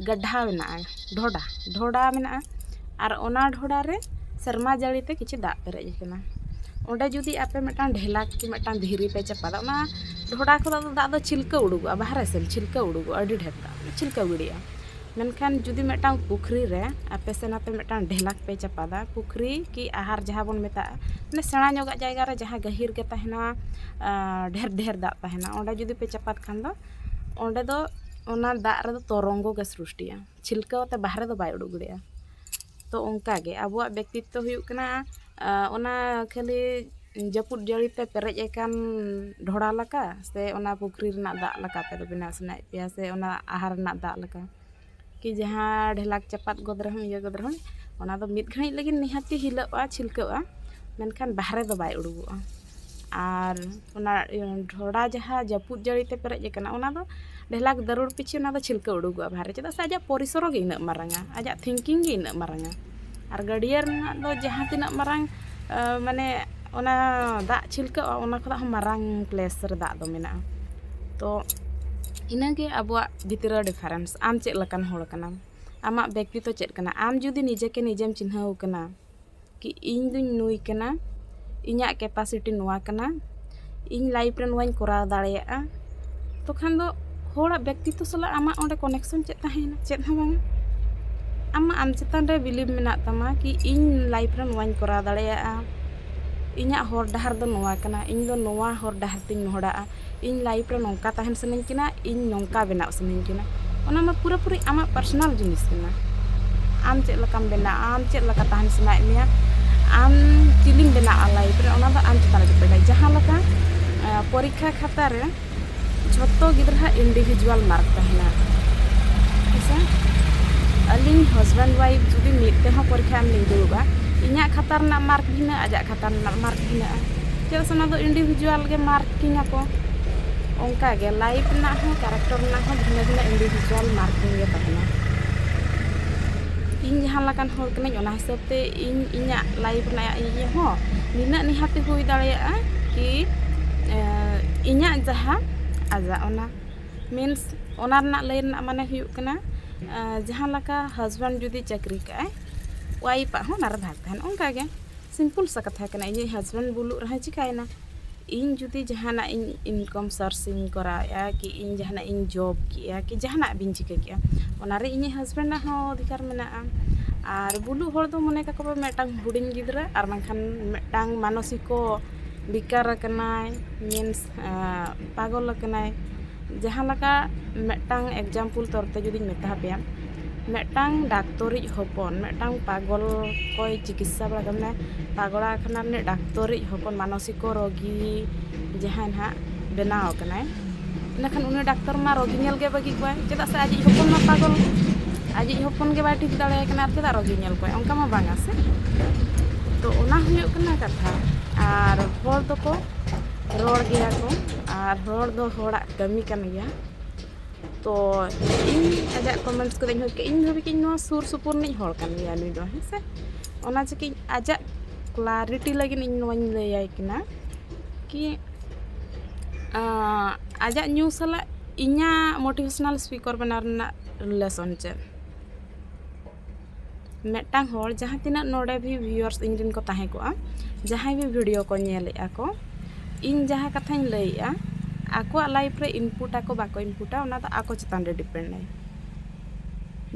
ᱜᱟᱰᱰᱷᱟ ᱢᱮᱱᱟᱜᱼᱟ, ᱰᱷᱚᱰᱟ, ᱰᱷᱚᱰᱟ ᱢᱮᱱᱟᱜᱼᱟ᱾ ᱟᱨ ᱚᱱᱟ ᱰᱷᱚᱰᱟ ᱨᱮ ᱥᱮᱨᱢᱟ ᱡᱟᱹᱲᱤ ᱛᱮ ᱠᱤᱪᱷᱩ ᱫᱟᱜ ᱯᱮᱨᱮᱡ ᱟᱠᱟᱱᱟ᱾ ᱚᱸᱰᱮ ᱡᱩᱫᱤ ᱟᱯᱮ ᱢᱤᱫᱴᱟᱝ ᱰᱷᱮᱞᱟᱠ ᱠᱤ ᱢᱤᱫᱴᱟᱝ ᱫᱷᱤᱨᱤ ᱯᱮ ᱪᱟᱯᱟᱫᱟ, ᱚᱱᱟ ᱰᱷᱚᱰᱟ ᱠᱷᱚᱱᱟᱜ ᱫᱚ ᱫᱟᱜ ᱫᱚ ᱪᱷᱤᱞᱠᱟᱹᱣ ᱩᱰᱩᱠᱚᱜᱼᱟ, ᱵᱟᱦᱨᱮ ᱥᱮᱱ ᱪᱷᱤᱞᱠᱟᱹᱣ ᱩᱰᱩᱠᱚᱜᱼᱟ, ᱟᱹᱰᱤ ᱰᱷᱮᱨ ᱫᱟᱜ ᱪᱷᱤᱞᱠᱟᱹᱣ ᱜᱤᱰᱤᱜᱼᱟ᱾ ᱢᱮᱱᱠᱷᱟᱱ ᱡᱩᱫᱤ ᱢᱤᱫᱴᱟᱝ ᱯᱩᱠᱷᱨᱤ ᱨᱮ ᱟᱯᱮ ᱥᱮ ᱱᱟᱯᱮ ᱢᱤᱫᱴᱟᱝ ᱰᱷᱮᱞᱟᱠ ᱯᱮ ᱪᱟᱯᱟᱫᱟ, ᱯᱩᱠᱷᱨᱤ ᱠᱤ ᱟᱦᱟᱨ ᱡᱟᱦᱟᱸ ᱵᱚᱱ ᱢᱮᱛᱟᱜᱼᱟ, ᱢᱟᱱᱮ ᱥᱮᱬᱟ ᱧᱚᱜᱟᱜ ᱡᱟᱭᱜᱟ ᱨᱮ ᱡᱟᱦᱟᱸ ᱜᱟᱹᱦᱤᱨ ᱜᱮ ᱛᱟᱦᱮᱱᱟ, ᱟᱸ, ᱰᱷᱮᱨ ᱰᱷᱮᱨ ᱫᱟᱜ ᱛᱟᱦᱮᱱᱟ, ᱚᱸᱰᱮ ᱡᱩᱫᱤ ᱯᱮ ᱪᱟᱯᱟᱫ ᱠᱷᱟᱱ ᱫᱚ ᱚᱸᱰᱮ ᱫᱚ ᱚᱱᱟ ᱫᱟᱜ ᱨᱮᱫᱚ ᱛᱚᱨᱚᱝᱜᱚ ᱜᱮ ᱥᱨᱤᱥᱴᱤᱜᱼᱟ, ᱪᱷᱤᱞᱠᱟᱹᱣ ᱛᱮ ᱵᱟᱦᱨᱮ ᱫᱚ ᱵᱟᱭ ᱩᱰᱩᱠ ᱫᱟᱲᱮᱭᱟᱜᱼᱟ᱾ ᱛᱚ ᱚᱱᱠᱟ ᱜᱮ ᱟᱵᱚᱣᱟᱜ ᱵᱮᱠᱛᱤᱛᱛᱚ ᱦᱩᱭᱩᱜ ᱠᱟᱱᱟ, ᱟᱸ, ᱚᱱᱟ ᱠᱷᱟᱹᱞᱤ ᱡᱟᱹᱯᱩᱫ ᱡᱟᱹᱲᱤ ᱛᱮ ᱯᱮᱨᱮᱡ ᱟᱠᱟᱱ ᱰᱷᱚᱲᱟ ᱞᱮᱠᱟ ᱥᱮ ᱚᱱᱟ ᱯᱩᱠᱷᱨᱤ ᱨᱮᱱᱟᱜ ᱫᱟᱜ ᱞᱮᱠᱟ ᱯᱮ ᱵᱮᱱᱟᱣ ᱥᱟᱱᱟᱭᱮᱫ ᱯᱮᱭᱟ ᱥᱮ ᱚᱱᱟ ᱟᱦᱟᱨ ᱨᱮᱱᱟᱜ ᱫᱟᱜ ᱞᱮᱠᱟ, ᱠᱤ ᱡᱟᱦᱟᱸ ᱰᱷᱮᱞᱟᱠ ᱪᱟᱯᱟᱫ ᱜᱚᱫ ᱨᱮᱦᱚᱸ ᱤᱭᱟᱹ ᱜᱚᱫ ᱨᱮᱦᱚᱸ ᱚᱱᱟ ᱫᱚ ᱢᱤᱫ ᱜᱷᱟᱹᱲᱤᱡ ᱞᱟᱹᱜᱤᱫ ᱱᱤᱦᱟᱹᱛᱤ ᱦᱤᱞᱟᱹᱜᱼᱟ, ᱪᱷᱤᱞᱠᱟᱹᱜᱼᱟ, ᱢᱮᱱᱠᱷᱟᱱ ᱵᱟᱦᱨᱮ ᱫᱚ ᱵᱟᱭ ᱩᱰᱩᱠᱚᱜᱼᱟ᱾ ᱟᱨ ᱚᱱᱟ ᱰᱷᱚᱲᱟ ᱡᱟᱦᱟᱸ ᱡᱟᱹᱯᱩᱫ ᱡᱟᱹᱲᱤ ᱛᱮ ᱯᱮᱨᱮᱡ ᱟᱠᱟᱱᱟ, ᱚᱱᱟ ᱫᱚ ᱰᱷᱮᱞᱟᱠ ᱫᱟᱹᱨᱩᱲ ᱯᱤᱪᱷᱤ ᱚᱱᱟ ᱫᱚ ᱪᱷᱤᱞᱠᱟᱹᱣ ᱩᱰᱩᱠᱚᱜᱼᱟ ᱵᱟᱦᱨᱮ, ᱪᱮᱫᱟᱜ ᱥᱮ ᱟᱡᱟᱜ ᱯᱚᱨᱤᱥᱚᱨᱚ ᱜᱮ ᱤᱱᱟᱹᱜ ᱢᱟᱨᱟᱝᱟ, ᱟᱡᱟᱜ thinking ᱜᱮ ᱤᱱᱟᱹᱜ ᱢᱟᱨᱟᱝᱟ᱾ ᱟᱨ ᱜᱟᱹᱰᱭᱟᱹ ᱨᱮᱱᱟᱜ ᱫᱚ ᱡᱟᱦᱟᱸ ᱛᱤᱱᱟᱹᱜ ᱢᱟᱨᱟᱝ, ᱟᱸ, ᱢᱟᱱᱮ ᱚᱱᱟ ᱫᱟᱜ ᱪᱷᱤᱞᱠᱟᱹᱜᱼᱟ, ᱚᱱᱟ ᱠᱷᱚᱱᱟᱜ ᱦᱚᱸ ᱢᱟᱨᱟᱝ place ᱨᱮ ᱫᱟᱜ ᱫᱚ ᱢᱮᱱᱟᱜᱼᱟ᱾ ᱛᱚ ᱤᱱᱟᱹᱜᱮ ᱟᱵᱚᱣᱟᱜ ᱵᱷᱤᱛᱤᱨ ᱨᱮ difference᱾ ᱟᱢ ᱪᱮᱫ ᱞᱮᱠᱟᱱ ᱦᱚᱲ ᱠᱟᱱᱟᱢ, ᱟᱢᱟᱜ ᱵᱮᱠᱛᱤᱛᱛᱚ ᱪᱮᱫ ᱠᱟᱱᱟ? ᱟᱢ ᱡᱩᱫᱤ ᱱᱤᱡᱮ ᱠᱮ ᱱᱤᱡᱮᱢ ᱪᱤᱱᱦᱟᱹᱣ ᱠᱟᱱᱟ ᱠᱤ ᱤᱧ ᱫᱩᱧ ᱱᱩᱭ ᱠᱟᱱᱟ, ᱤᱧᱟᱹᱜ capacity ᱱᱚᱣᱟ ᱠᱟᱱᱟ, ᱤᱧ life ᱨᱮ ᱱᱚᱣᱟᱧ ᱠᱚᱨᱟᱣ ᱫᱟᱲᱮᱭᱟᱜᱼᱟ, ᱛᱚᱠᱷᱟᱱ ᱫᱚ ᱦᱚᱲᱟᱜ ᱵᱮᱠᱛᱤᱛᱛᱚ ᱥᱟᱞᱟᱜ ᱟᱢᱟᱜ ᱚᱸᱰᱮ connection ᱪᱮᱫ ᱛᱟᱦᱮᱸᱭᱮᱱᱟ? ᱪᱮᱫ ᱦᱚᱸ ᱵᱟᱝᱟ᱾ ᱟᱢ ᱢᱟ ᱟᱢ ᱪᱮᱛᱟᱱ ᱨᱮ believe ᱢᱮᱱᱟᱜ ᱛᱟᱢᱟ ᱠᱤ ᱤᱧ life ᱨᱮ ᱱᱚᱣᱟᱧ ᱠᱚᱨᱟᱣ ᱫᱟᱲᱮᱭᱟᱜᱼᱟ, ᱤᱧᱟᱹᱜ ᱦᱚᱨ ᱰᱟᱦᱟᱨ ᱫᱚ ᱱᱚᱣᱟ ᱠᱟᱱᱟ, ᱤᱧ ᱫᱚ ᱱᱚᱣᱟ ᱦᱚᱨ ᱰᱟᱦᱟᱨ ᱛᱤᱧ ᱢᱚᱦᱰᱟᱜᱼᱟ, ᱤᱧ life ᱨᱮ ᱱᱚᱝᱠᱟ ᱛᱟᱦᱮᱱ ᱥᱟᱱᱟᱧ ᱠᱟᱱᱟ, ᱤᱧ ᱱᱚᱝᱠᱟ ᱵᱮᱱᱟᱣ ᱥᱟᱱᱟᱧ ᱠᱟᱱᱟ᱾ ᱚᱱᱟ ᱢᱟ ᱯᱩᱨᱟᱹᱯᱩᱨᱤ ᱟᱢᱟᱜ personal ᱡᱤᱱᱤᱥ ᱠᱟᱱᱟ᱾ ᱟᱢ ᱪᱮᱫ ᱞᱮᱠᱟᱢ ᱵᱮᱱᱟᱜᱼᱟ, ᱟᱢ ᱪᱮᱫ ᱞᱮᱠᱟ ᱛᱟᱦᱮᱱ ᱥᱟᱱᱟᱭᱮᱫ ᱢᱮᱭᱟ, ᱟᱢ ᱪᱤᱞᱤᱢ ᱵᱮᱱᱟᱜᱼᱟ life ᱨᱮ, ᱚᱱᱟ ᱫᱚ ᱟᱢ ᱪᱮᱛᱟᱱ ᱨᱮ depend ᱟᱭ᱾ ᱡᱟᱦᱟᱸ ᱞᱮᱠᱟ ᱯᱚᱨᱤᱠᱠᱷᱟ ᱠᱷᱟᱛᱟ ᱨᱮ ᱡᱷᱚᱛᱚ ᱜᱤᱫᱽᱨᱟᱹ ᱦᱟᱸᱜ individual mark ᱛᱟᱦᱮᱱᱟ᱾ ᱦᱮᱸᱥᱮ? ᱟᱹᱞᱤᱧ husband wife ᱡᱩᱫᱤ ᱢᱤᱫ ᱛᱮᱦᱚᱸ ᱯᱚᱨᱤᱠᱠᱷᱟ ᱮᱢ ᱞᱤᱧ ᱫᱩᱲᱩᱵᱟ, ᱤᱧᱟᱹᱜ ᱠᱷᱟᱛᱟ ᱨᱮᱱᱟᱜ mark ᱵᱷᱤᱱᱟᱹ, ᱟᱡᱟᱜ ᱠᱷᱟᱛᱟ ᱨᱮᱱᱟᱜ mark ᱵᱷᱤᱱᱟᱹᱜᱼᱟ᱾ ᱪᱮᱫᱟᱜ ᱥᱮ ᱚᱱᱟ ᱫᱚ individual ᱜᱮ marking ᱟᱠᱚ᱾ ᱚᱱᱠᱟ ᱜᱮ life ᱨᱮᱱᱟᱜ ᱦᱚᱸ, character ᱨᱮᱱᱟᱜ ᱦᱚᱸ ᱵᱷᱤᱱᱟᱹ ᱵᱷᱤᱱᱟᱹ individual marking ᱜᱮ ᱛᱟᱦᱮᱱᱟ᱾ ᱤᱧ ᱡᱟᱦᱟᱸ ᱞᱮᱠᱟᱱ ᱦᱚᱲ ᱠᱟᱹᱱᱟᱹᱧ, ᱚᱱᱟ ᱦᱤᱥᱟᱹᱵ ᱛᱮ ᱤᱧ ᱤᱧᱟᱹᱜ life ᱨᱮᱱᱟᱜ ᱤᱭᱟᱹ ᱦᱚᱸ ᱱᱤᱱᱟᱹᱜ ᱱᱤᱦᱟᱹᱛᱤ ᱦᱩᱭ ᱫᱟᱲᱮᱭᱟᱜᱼᱟ ᱠᱤ ᱤᱧᱟᱹᱜ ᱡᱟᱦᱟᱸ ᱟᱡᱟᱜ ᱚᱱᱟ means ᱚᱱᱟ ᱨᱮᱱᱟᱜ ᱞᱟᱹᱭ ᱨᱮᱱᱟᱜ ᱢᱟᱱᱮ ᱦᱩᱭᱩᱜ ᱠᱟᱱᱟ, ᱡᱟᱦᱟᱸ ᱞᱮᱠᱟ husband ᱡᱩᱫᱤ ᱪᱟᱹᱠᱨᱤ ᱠᱟᱜᱼᱟᱭ, wife ᱟᱜ ᱦᱚᱸ ᱚᱱᱟ ᱨᱮ ᱵᱷᱟᱜᱽ ᱛᱟᱦᱮᱱᱟ᱾ ᱚᱱᱠᱟ ᱜᱮ simple ᱥᱟ ᱠᱟᱛᱷᱟ ᱠᱟᱱᱟ, ᱤᱧᱤᱡ husband ᱵᱩᱞᱩᱜ ᱨᱮᱦᱚᱸ ᱪᱤᱠᱟᱹᱭᱮᱱᱟ? ᱤᱧ ᱡᱩᱫᱤ ᱡᱟᱦᱟᱱᱟᱜ ᱤᱧ income source ᱤᱧ ᱠᱚᱨᱟᱣᱮᱫᱼᱟ ᱠᱤ ᱤᱧ ᱡᱟᱦᱟᱱᱟᱜ ᱤᱧ job ᱠᱮᱜᱼᱟ ᱠᱤ ᱡᱟᱦᱟᱱᱟᱜ ᱵᱤᱱ ᱪᱤᱠᱟᱹ ᱠᱮᱜᱼᱟ, ᱚᱱᱟᱨᱮ ᱤᱧᱤᱡ husband ᱟᱜ ᱦᱚᱸ ᱚᱫᱷᱤᱠᱟᱨ ᱢᱮᱱᱟᱜᱼᱟ᱾ ᱟᱨ ᱵᱩᱞᱩᱜ ᱦᱚᱲ ᱫᱚ ᱢᱚᱱᱮ ᱠᱟᱠᱚ ᱯᱮ ᱢᱤᱫᱴᱟᱝ ᱦᱩᱰᱤᱧ ᱜᱤᱫᱽᱨᱟᱹ ᱟᱨ ᱵᱟᱝᱠᱷᱟᱱ ᱢᱤᱫᱴᱟᱝ ᱢᱟᱱᱚᱥᱤᱠᱚ ᱵᱤᱠᱟᱨ ᱟᱠᱟᱱᱟᱭ, means ᱯᱟᱜᱚᱞ ᱟᱠᱟᱱᱟᱭ᱾ ᱡᱟᱦᱟᱸ ᱞᱮᱠᱟ ᱢᱤᱫᱴᱟᱝ example ᱛᱚᱨ ᱛᱮ ᱡᱩᱫᱤᱧ ᱢᱮᱛᱟ ᱯᱮᱭᱟ, ᱢᱤᱫᱴᱟᱝ ᱰᱟᱠᱛᱚᱨᱤᱡ ᱦᱚᱯᱚᱱ ᱢᱤᱫᱴᱟᱝ ᱯᱟᱜᱚᱞ ᱠᱚᱭ ᱪᱤᱠᱤᱛᱥᱟ ᱵᱟᱲᱟ ᱠᱟᱱᱟ, ᱯᱟᱜᱽᱲᱟ ᱠᱷᱟᱱᱟ ᱨᱤᱱᱤᱡ ᱰᱟᱠᱛᱚᱨᱤᱡ ᱦᱚᱯᱚᱱ ᱢᱟᱱᱚᱥᱤᱠᱚ ᱨᱳᱜᱤ ᱡᱟᱦᱟᱸᱭ ᱱᱟᱦᱟᱜ ᱵᱮᱱᱟᱣ ᱟᱠᱟᱱᱟᱭ, ᱤᱱᱟᱹᱠᱷᱟᱱ ᱩᱱᱤ ᱰᱟᱠᱛᱚᱨ ᱢᱟ ᱨᱳᱜᱤ ᱧᱮᱞ ᱜᱮ ᱵᱟᱹᱜᱤ ᱠᱚᱣᱟᱭ᱾ ᱪᱮᱫᱟᱜ ᱥᱮ ᱟᱡᱤᱡ ᱦᱚᱯᱚᱱ ᱢᱟ ᱯᱟᱜᱚᱞ, ᱟᱡᱤᱡ ᱦᱚᱯᱚᱱ ᱜᱮ ᱵᱟᱭ ᱴᱷᱤᱠ ᱫᱟᱲᱮᱭᱟᱭ ᱠᱟᱱᱟ, ᱟᱨ ᱪᱮᱫᱟᱜ ᱨᱳᱜᱤ ᱧᱮᱞ ᱠᱚᱣᱟᱭ? ᱚᱱᱠᱟ ᱢᱟ ᱵᱟᱝᱟ ᱥᱮ᱾ ᱛᱚ ᱚᱱᱟ ᱦᱩᱭᱩᱜ ᱠᱟᱱᱟ ᱠᱟᱛᱷᱟ᱾ ᱟᱨ ᱦᱚᱲ ᱫᱚᱠᱚ ᱨᱚᱲ ᱜᱮᱭᱟ ᱠᱚ, ᱟᱨ ᱦᱚᱲ ᱫᱚ ᱦᱚᱲᱟᱜ ᱠᱟᱹᱢᱤ ᱠᱟᱱ ᱜᱮᱭᱟ᱾ ᱛᱚ ᱤᱧ ᱟᱡᱟᱜ comments ᱠᱚᱫᱚ ᱤᱧ ᱵᱷᱟᱵᱤ ᱠᱮᱫ, ᱤᱧ ᱵᱷᱟᱵᱤ ᱠᱮᱫ ᱤᱧ ᱱᱚᱣᱟ ᱥᱩᱨ ᱥᱩᱯᱩᱨ ᱨᱤᱱᱤᱡ ᱦᱚᱲ ᱠᱟᱱ ᱜᱮᱭᱟ ᱱᱩᱭ ᱫᱚ, ᱦᱮᱸ ᱥᱮ᱾ ᱚᱱᱟ ᱪᱤᱠᱟᱹ ᱤᱧ ᱟᱡᱟᱜ clarity ᱞᱟᱹᱜᱤᱫ ᱤᱧ ᱱᱚᱣᱟᱧ ᱞᱟᱹᱭᱟᱭ ᱠᱟᱱᱟ ᱠᱤ ᱟᱸ, ᱟᱡᱟᱜ ᱧᱩ ᱥᱟᱞᱟᱜ ᱤᱧᱟᱹᱜ motivational speaker ᱵᱮᱱᱟᱣ ᱨᱮᱱᱟᱜ relation ᱪᱮᱫ? ᱢᱤᱫᱴᱟᱝ ᱦᱚᱲ ᱡᱟᱦᱟᱸ ᱛᱤᱱᱟᱹᱜ ᱱᱚᱰᱮ ᱵᱷᱤ viewers ᱤᱧ ᱨᱮᱱ ᱠᱚ ᱛᱟᱦᱮᱸ ᱠᱚᱜᱼᱟ, ᱡᱟᱦᱟᱸᱭ ᱵᱷᱤ video ᱠᱚ ᱧᱮᱞᱮᱫᱼᱟ ᱠᱚ, ᱤᱧ ᱡᱟᱦᱟᱸ ᱠᱟᱛᱷᱟᱧ ᱞᱟᱹᱭᱮᱫᱼᱟ, ᱟᱠᱚᱣᱟᱜ life ᱨᱮ input ᱟᱠᱚ ᱵᱟᱠᱚ inputᱟ, ᱚᱱᱟ ᱫᱚ ᱟᱠᱚ ᱪᱮᱛᱟᱱ ᱨᱮ depend ᱟᱭ᱾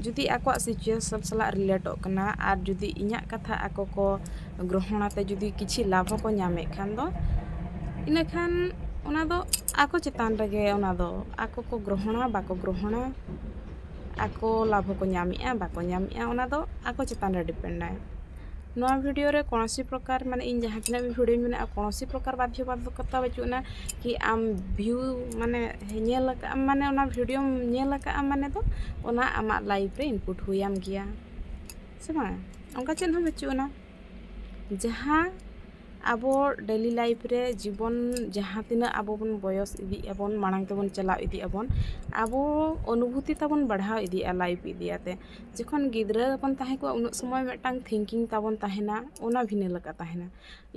ᱡᱩᱫᱤ ᱟᱠᱚᱣᱟᱜ ᱥᱤᱪᱩᱭᱮᱥᱚᱱ ᱥᱟᱞᱟᱜ ᱨᱤᱞᱮᱴᱚᱜ ᱠᱟᱱᱟ ᱟᱨ ᱡᱩᱫᱤ ᱤᱧᱟᱹᱜ ᱠᱟᱛᱷᱟ ᱟᱠᱚ ᱠᱚ ᱜᱨᱚᱦᱚᱬ ᱟᱛᱮ ᱡᱩᱫᱤ ᱠᱤᱪᱷᱤ ᱞᱟᱵᱷ ᱦᱚᱸᱠᱚ ᱧᱟᱢᱮᱫ ᱠᱷᱟᱱ ᱫᱚ, ᱤᱱᱟᱹᱠᱷᱟᱱ ᱚᱱᱟ ᱫᱚ ᱟᱠᱚ ᱪᱮᱛᱟᱱ ᱨᱮᱜᱮ, ᱚᱱᱟ ᱫᱚ ᱟᱠᱚ ᱠᱚ ᱜᱨᱚᱦᱚᱬᱟ ᱵᱟᱠᱚ ᱜᱨᱚᱦᱚᱬᱟ, ᱟᱠᱚ ᱞᱟᱵᱷ ᱦᱚᱸᱠᱚ ᱧᱟᱢᱮᱫᱼᱟ ᱵᱟᱠᱚ ᱧᱟᱢᱮᱫᱼᱟ, ᱚᱱᱟ ᱫᱚ ᱟᱠᱚ ᱪᱮᱛᱟᱱ ᱨᱮ ᱰᱤᱯᱮᱱᱰᱟᱭ᱾ ᱱᱚᱣᱟ ᱵᱷᱤᱰᱤᱭᱳ ᱨᱮ ᱠᱳᱱᱳᱥᱤ ᱯᱨᱚᱠᱟᱨ, ᱢᱟᱱᱮ, ᱤᱧ ᱡᱟᱦᱟᱸ ᱛᱤᱱᱟᱹᱜ ᱵᱷᱤᱰᱤᱭᱳᱧ ᱢᱮᱱᱟᱜᱼᱟ, ᱠᱳᱱᱳᱥᱤ ᱯᱨᱚᱠᱟᱨ ᱵᱟᱫᱽᱫᱷᱚ ᱵᱟᱫᱷᱚᱠᱚᱛᱟ ᱵᱟᱹᱪᱩᱜ ᱟᱱᱟ ᱠᱤ ᱟᱢ ᱵᱷᱤᱭᱩ, ᱢᱟᱱᱮ, ᱧᱮᱞ ᱟᱠᱟᱫ ᱟᱢ, ᱢᱟᱱᱮ, ᱚᱱᱟ ᱵᱷᱤᱰᱤᱭᱳᱢ ᱧᱮᱞ ᱟᱠᱟᱫᱼᱟ, ᱢᱟᱱᱮ ᱫᱚ ᱚᱱᱟ ᱟᱢᱟᱜ ᱞᱟᱭᱤᱯᱷ ᱨᱮ ᱤᱱᱯᱩᱴ ᱦᱩᱭᱟᱢ ᱜᱮᱭᱟ, ᱥᱮ ᱵᱟᱝ? ᱚᱱᱠᱟ ᱪᱮᱫ ᱦᱚᱸ ᱵᱟᱹᱪᱩᱜ ᱟᱱᱟ᱾ ᱡᱟᱦᱟᱸ ᱟᱵᱚ ᱰᱮᱞᱤ ᱞᱟᱭᱤᱯᱷ ᱨᱮ ᱡᱤᱵᱚᱱ ᱡᱟᱦᱟᱸ ᱛᱤᱱᱟᱹᱜ ᱟᱵᱚ ᱵᱚᱱ ᱵᱚᱭᱚᱥ ᱤᱫᱤᱜ ᱟᱵᱚᱱ, ᱢᱟᱲᱟᱝ ᱛᱮᱵᱚᱱ ᱪᱟᱞᱟᱣ ᱤᱫᱤᱜ ᱟᱵᱚᱱ, ᱟᱵᱚ ᱚᱱᱩᱵᱷᱩᱛᱤ ᱛᱟᱵᱚᱱ ᱵᱟᱲᱦᱟᱣ ᱤᱫᱤᱜᱼᱟ ᱞᱟᱭᱤᱯᱷ ᱤᱫᱤ ᱟᱛᱮ᱾ ᱡᱚᱠᱷᱚᱱ ᱜᱤᱫᱽᱨᱟᱹ ᱵᱚᱱ ᱛᱟᱦᱮᱸ ᱠᱚᱜᱼᱟ, ᱩᱱᱟᱹᱜ ᱥᱚᱢᱚᱭ ᱢᱤᱫᱴᱟᱝ ᱛᱷᱤᱝᱠᱤᱝ ᱛᱟᱵᱚᱱ ᱛᱟᱦᱮᱱᱟ, ᱚᱱᱟ ᱵᱷᱤᱱᱟᱹ ᱞᱮᱠᱟ ᱛᱟᱦᱮᱱᱟ᱾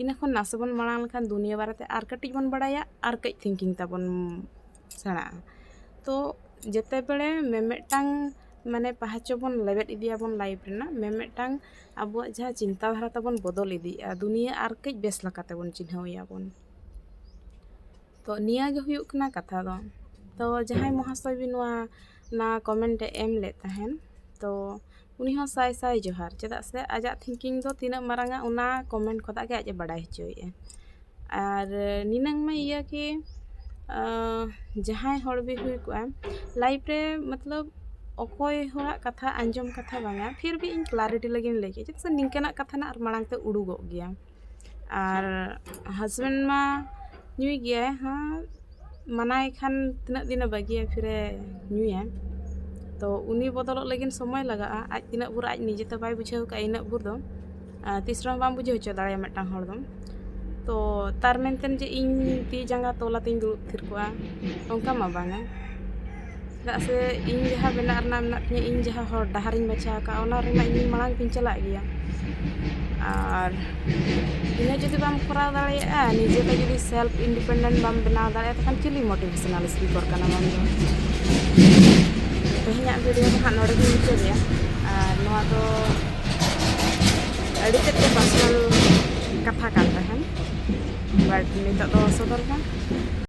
ᱤᱱᱟᱹ ᱠᱷᱚᱱ ᱱᱟᱥᱮ ᱵᱚᱱ ᱢᱟᱲᱟᱝ ᱞᱮᱠᱷᱟᱱ ᱫᱩᱱᱤᱭᱟᱹ ᱵᱟᱨᱮᱛᱮ ᱟᱨ ᱠᱟᱹᱴᱤᱡ ᱵᱚᱱ ᱵᱟᱲᱟᱭᱟ, ᱟᱨ ᱠᱟᱹᱡ ᱛᱷᱤᱝᱠᱤᱝ ᱛᱟᱵᱚᱱ ᱥᱮᱬᱟᱜᱼᱟ᱾ ᱛᱚ ᱡᱮᱛᱮ ᱵᱮᱲᱮ ᱢᱤᱢᱤᱫᱴᱟᱝ, ᱢᱟᱱᱮ, ᱯᱟᱦᱟᱪᱚ ᱵᱚᱱ ᱞᱮᱵᱮᱫ ᱤᱫᱤᱭᱟᱵᱚᱱ ᱞᱟᱭᱤᱯᱷ ᱨᱮᱱᱟᱜ, ᱢᱤᱢᱤᱫᱴᱟᱝ ᱟᱵᱚᱣᱟᱜ ᱡᱟᱦᱟᱸ ᱪᱤᱱᱛᱟ ᱫᱷᱟᱨᱟ ᱛᱟᱵᱚᱱ ᱵᱚᱫᱚᱞ ᱤᱫᱤᱜᱼᱟ, ᱫᱩᱱᱤᱭᱟᱹ ᱟᱨ ᱠᱟᱹᱡ ᱵᱮᱥ ᱞᱮᱠᱟ ᱛᱮᱵᱚᱱ ᱪᱤᱱᱦᱟᱹᱣ ᱮᱭᱟᱵᱚᱱ᱾ ᱛᱚ ᱱᱤᱭᱟᱹ ᱜᱮ ᱦᱩᱭᱩᱜ ᱠᱟᱱᱟ ᱠᱟᱛᱷᱟ ᱫᱚ᱾ ᱛᱚ ᱡᱟᱦᱟᱸᱭ ᱢᱚᱦᱟᱥᱚᱭ ᱵᱤᱱ ᱱᱚᱣᱟ ᱱᱟ ᱠᱚᱢᱮᱱᱴ ᱮ ᱮᱢ ᱞᱮᱫ ᱛᱟᱦᱮᱱ, ᱛᱚ ᱩᱱᱤ ᱦᱚᱸ ᱥᱟᱭ ᱥᱟᱭ ᱡᱚᱦᱟᱨ, ᱪᱮᱫᱟᱜ ᱥᱮ ᱟᱡᱟᱜ ᱛᱷᱤᱝᱠᱤᱝ ᱫᱚ ᱛᱤᱱᱟᱹᱜ ᱢᱟᱨᱟᱝᱟ ᱚᱱᱟ ᱠᱚᱢᱮᱱᱴ ᱠᱷᱚᱱᱟᱜ ᱜᱮ ᱟᱡ ᱮ ᱵᱟᱰᱟᱭ ᱦᱚᱪᱚᱭᱮᱫᱼᱟ᱾ ᱟᱨ ᱱᱤᱱᱟᱹᱝ ᱢᱟ ᱤᱭᱟᱹ ᱠᱤ, ᱟᱸ, ᱡᱟᱦᱟᱸᱭ ᱦᱚᱲ ᱵᱤᱱ ᱦᱩᱭ ᱠᱚᱜᱼᱟ ᱞᱟᱭᱤᱯᱷ ᱨᱮ, ᱢᱚᱛᱞᱚᱵ, ᱚᱠᱚᱭ ᱦᱚᱲᱟᱜ ᱠᱟᱛᱷᱟ ᱟᱸᱡᱚᱢ ᱠᱟᱛᱷᱟ ᱵᱟᱝᱟ, ᱯᱷᱤᱨ ᱵᱷᱤ ᱤᱧ ᱠᱞᱟᱨᱤᱴᱤ ᱞᱟᱹᱜᱤᱫ ᱤᱧ ᱞᱟᱹᱭ ᱠᱮᱫᱟ, ᱪᱮᱫᱟᱜ ᱥᱮ ᱱᱤᱝᱠᱟᱹᱱᱟᱜ ᱠᱟᱛᱷᱟ ᱱᱟᱜ ᱟᱨ ᱢᱟᱲᱟᱝ ᱛᱮ ᱩᱰᱩᱠᱚᱜ ᱜᱮᱭᱟ᱾ ᱟᱨ ᱦᱟᱥᱵᱮᱱᱰ ᱢᱟ ᱧᱩᱭ ᱜᱮᱭᱟᱭ, ᱦᱮᱸ, ᱢᱟᱱᱟᱭ ᱠᱷᱟᱱ ᱛᱤᱱᱟᱹᱜ ᱫᱤᱱᱮ ᱵᱟᱹᱜᱤᱭᱟ, ᱯᱷᱤᱨᱮ ᱧᱩᱭᱟ᱾ ᱛᱚ ᱩᱱᱤ ᱵᱚᱫᱚᱞᱚᱜ ᱞᱟᱹᱜᱤᱫ ᱥᱚᱢᱚᱭ ᱞᱟᱜᱟᱜᱼᱟ, ᱟᱡ ᱛᱤᱱᱟᱹᱜ ᱵᱷᱳᱨ ᱟᱡ ᱱᱤᱡᱮᱛᱮ ᱵᱟᱭ ᱵᱩᱡᱷᱟᱹᱣ ᱠᱟᱜᱼᱟ ᱤᱱᱟᱹᱜ ᱵᱷᱳᱨ ᱫᱚ᱾ ᱟᱨ ᱛᱤᱥ ᱨᱮᱦᱚᱸ ᱵᱟᱢ ᱵᱩᱡᱷᱟᱹᱣ ᱦᱚᱪᱚ ᱫᱟᱲᱮᱭᱟᱜᱼᱟ ᱢᱤᱫᱴᱟᱝ ᱦᱚᱲ ᱫᱚ᱾ ᱛᱚ ᱛᱟᱨ ᱢᱮᱱᱛᱮ ᱡᱮ ᱤᱧ ᱛᱤ ᱡᱟᱸᱜᱟ ᱛᱚᱞ ᱟᱛᱮᱧ ᱫᱩᱲᱩᱵ ᱛᱷᱤᱨ ᱠᱚᱜᱼᱟ, ᱚᱱᱠᱟ ᱢᱟ ᱵᱟᱝᱟ᱾ ᱪᱮᱫᱟᱜ ᱥᱮ ᱤᱧ ᱡᱟᱦᱟᱸ ᱵᱮᱱᱟᱜ ᱨᱮᱱᱟᱜ ᱢᱮᱱᱟᱜ ᱛᱤᱧᱟᱹ, ᱤᱧ ᱡᱟᱦᱟᱸ ᱦᱚᱨ ᱰᱟᱦᱟᱨᱤᱧ ᱵᱟᱪᱷᱟᱣ ᱟᱠᱟᱫᱼᱟ, ᱚᱱᱟ ᱨᱮᱱᱟᱜ ᱤᱧ ᱢᱟᱲᱟᱝ ᱛᱤᱧ ᱪᱟᱞᱟᱜ ᱜᱮᱭᱟ᱾ ᱟᱨ ᱤᱱᱟᱹ ᱡᱩᱫᱤ ᱵᱟᱢ ᱠᱚᱨᱟᱣ ᱫᱟᱲᱮᱭᱟᱜᱼᱟ, ᱱᱤᱡᱮᱛᱮ ᱡᱩᱫᱤ ᱥᱮᱞᱯ ᱤᱱᱰᱤᱯᱮᱱᱰᱮᱱᱴ ᱵᱟᱢ ᱵᱮᱱᱟᱣ ᱫᱟᱲᱮᱭᱟᱜᱼᱟ, ᱛᱚᱠᱷᱚᱱ ᱪᱤᱞᱤ ᱢᱳᱴᱤᱵᱷᱮᱥᱚᱱᱟᱞ ᱥᱯᱤᱠᱟᱨ ᱠᱟᱱᱟᱢ ᱟᱢ ᱫᱚ? ᱛᱮᱦᱮᱧᱟᱜ ᱵᱷᱤᱰᱤᱭᱳ ᱫᱚ ᱦᱟᱸᱜ ᱱᱚᱰᱮ ᱜᱤᱧ ᱢᱩᱪᱟᱹᱫᱮᱜᱼᱟ᱾ ᱟᱨ ᱱᱚᱣᱟ ᱫᱚ ᱟᱹᱰᱤ ᱛᱮᱫ ᱜᱮ ᱯᱟᱨᱥᱚᱱᱟᱞ ᱠᱟᱛᱷᱟ ᱠᱟᱱ ᱛᱟᱦᱮᱸᱱ, ᱵᱟᱴ ᱱᱤᱛᱚᱜ ᱫᱚ ᱥᱚᱫᱚᱨ ᱮᱱᱟ᱾